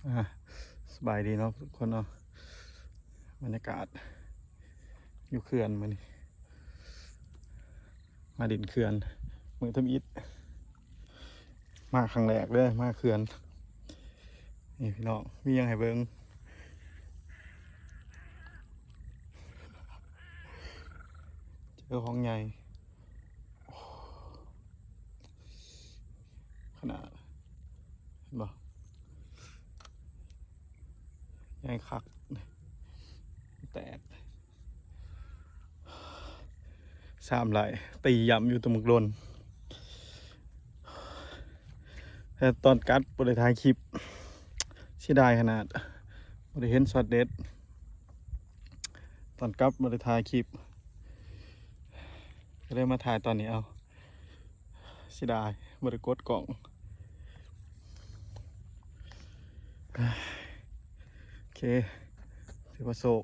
ອ່າ ສະບາຍດີເນາະທຸກຄົນເນາະ ບັນຍາກາດຢູ່ເຂື່ອນມື້ນີ້ ມາຫຼິ້ນເຂື່ອນມື້ທຳອິດ ມາຄັ້ງແລກເດີ ມາເຂື່ອນ ນີ້ພີ່ນ້ອງ ມີຫຍັງໃຫ້ເບິ່ງ ເຈີຂອງໃຫຍ່ ຂະໜາດ ເຫັນບໍ່ ໃຫຍ່ຄັກ ແຕກ ສາມໄລ່ ຕີຢ້ຳຢູ່ຕົວໝາກຫຼົ່ນ ແຕ່ຕອນກັດບໍ່ໄດ້ຖ່າຍຄລິບ ເສຍດາຍຂະໜາດ ບໍ່ໄດ້ເຫັນຊັອດເດັດ ຕອນກັດບໍ່ໄດ້ຖ່າຍຄລິບ ກໍເລີຍມາຖ່າຍຕອນນີ້ເອົາ ເສຍດາຍບໍ່ໄດ້ກົດກ້ອງ ໂອເຄ ຖືວ່າໂຊກ